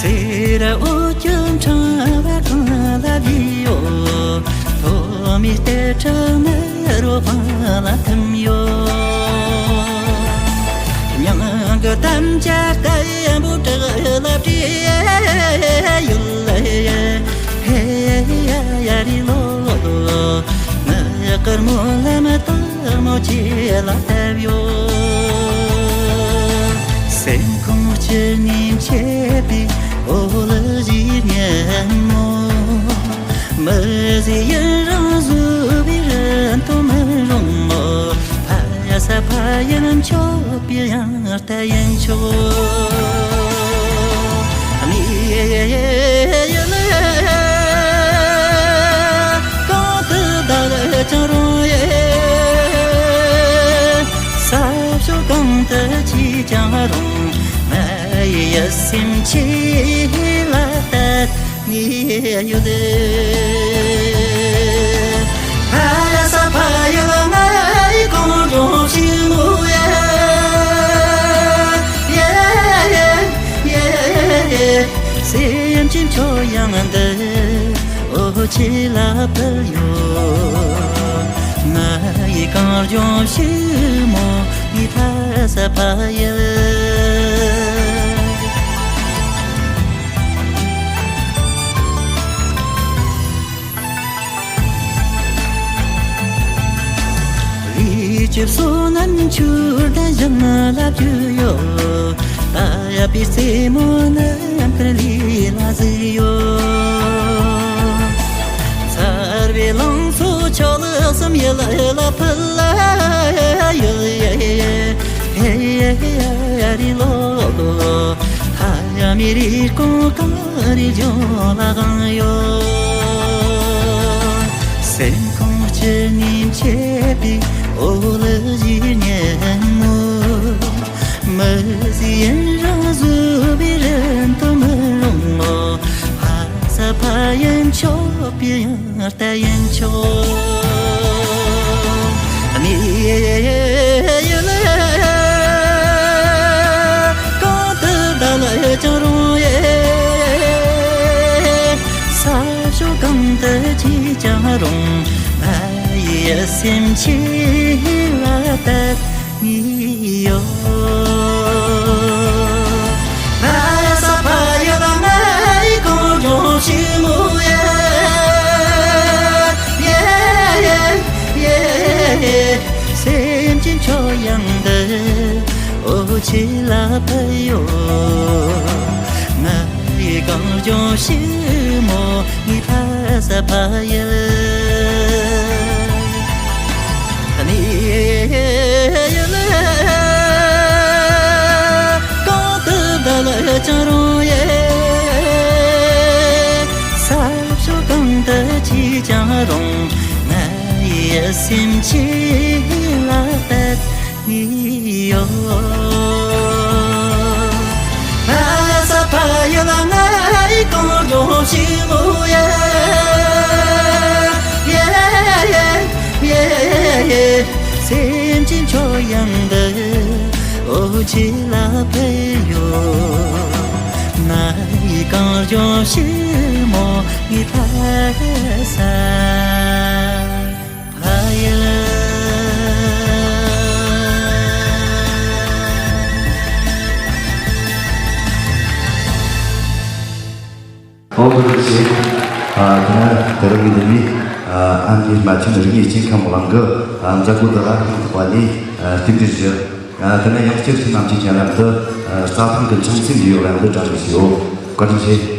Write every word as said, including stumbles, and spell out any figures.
དེར་འོད་ཀྱི་འཕྲེང་བ་གང་ལ་བཞུགས་ཡོད། ཐོག་མའི་གཏེར་ཁྲི་ནི་རོ་ཕང་ལ་ཐིམ་ཡོད། མྱང་གི་དམ་བཅའ་བརྟན་པོ་བྲག་ལ་བྲིས་ཡོད། ཧེ་ཡ་ཡ་རི་ལོ། ངའི་དཀར་མོ་ལམ་དུ་མོ་ཆེ་ལ་བཏབ་ཡོད། སེམས་ཁོང་སྤྱི་ནས་མཆེད་པའི་འོ་ལུ་གཞིས་སྙན་མོ། མི་ཟེར་ཡུན་རིང་བཟོས་པའི་རིན་ཐང་མི་རུང་མོ། ཕ་ཡ་ས་ཕ་ཡུལ་མཆོད་པའི་ཡང་ལྟ་ཡིན་ཆོག། གནས་ཡུལ་གང་དུ་བདག་ཀྱང་རུང་ཡི། ས་ཕྱོགས་གང་དུ་ཆས་ཀྱང་རུང་། ང་ཡི་སེམས་ཁྱེད་ལ་གཏད་ནས་ཡོད། ཕ་ཡ་ས་ཕ་ཡུལ་ང་ཡི་གངས་ལྗོངས་ཕྱུག་མོ་ཡ། ཡ་ཡ་ཡ་ཡ། སེམས་ཅན་ཁྱོད་ཡང་འདི་འོ་ཆེ་ལ་ཕུལ་ཡོད། ང་ཡི་གངས་ལྗོངས་ཕྱུག་མོ་ངའི་ཕ་ས་ཕ་ཡུལ། ལུས་ཀྱི་བསོད་ནམས་ཆུ་ལྡན་ཞིང་ལ་བརྒྱུས་ཡོད། ད་ཡབ་པའི་རྩེ་མོ་ནམ་མཁར་ལུས་ལ་གཟིགས་ཡོད། ཚར་བའི་ལང་ཚོ་ཆུ་ལུག་གསུམ་ཡུལ་ལ་ཕུལ་ཡོད། ཧེ་ཡ་རི་ལོ་ལོ། ཧ་ཡ་མི་རིགས་གོང་གང་རི་ལྗོངས་ལ་གང་ཡོད། སེམས་ཁོང་སྤྱི་ནས་མཆེད་པའི་འོ་ལུ་གཞིས་སྙན་མོ། མི་ཟེར་ཡུན་རིང་བཟོས་པའི་རིན་ཐང་མི་རུང་མོ། ཕ་ས་ཕ་ཡུལ་མཆོད་པའི་ཡང་ལྟ་ཡིན་ཆོག། གནས་ཡུལ་གང་དུ་བདག་ལ་ཀྱང་རུང་ཡི། ས་ཕྱོགས་གང་དུ་ཆས་ཀྱང་རུང་། ང་ཡི་སེམས་ཁྱེད་ལ་གཏད་ནས་ཡོད། ཕ་ས་ཕ་ཡུལ་ང་ཡི་གངས་ལྗོངས་ཕྱུག་མོ་ཡ། ཡ་ཡ་ཡ། སེམས་ཅན་ཁྱོད་ཡང་འདི་འོ་ཆེ་ལ་ཕུལ་ཡོད། ང་ཡི་གངས་ལྗོངས་ཕྱུག་མོ་ངའི་ཕ་ས་ཕ་ཡུལ། གནས་ཡུལ་གང་དུ་བདག་ལ་ཀྱང་རུང་ཡི། ས་ཕྱོགས་གང་དུ་ཆས་ཀྱང་རུང་། ང་ཡི་སེམས་ཁྱེད་ལ་གཏད་ནས་ཡོད། ཕ་ས་ཕ་ཡུལ་ང་ཡི་གངས་ལྗོངས་ཕྱུག་མོ་ཡ། ཡ་ཡ་ཡ། སེམས་ཅན་ཁྱོད་ཡང་འདི་འོ་ཆེ་ལ་ཕུལ་ཡོད། ང་ཡི་གངས་ལྗོངས་ཕྱུག་མོ་ངའི་ཕ་ས་ཕ་ཡུལ། ཨོ་ཀྲུའུ་ཞི། ཨ་དེ་ནས་དེ་རིང་གི་ཉི་མའི་ཨ་ཨ་མྱེས་རྨ་ཆེན་རིག་གནས་སྐྱེས་ཁམས་གླིང་གི་ཨ་མཛད་སྒོ་འདི་ལ་ཕེབས་ཐུབ་པ་ལ་ཨ་རྟེན་འབྲེལ་ཞུ། ཨ་དེ་ནས་ཡང་བསྐྱར་ཁྱེད་རྣམས་ཀྱི་སྙན་ལམ་དུ་ཨ་རྩྭ་ཐང་གི་འཆམ་སེམས་ཡོད་ལམ་དུ་བཀྲ་ཤིས་ཤོག། བཀའ་དྲིན་ཆེ།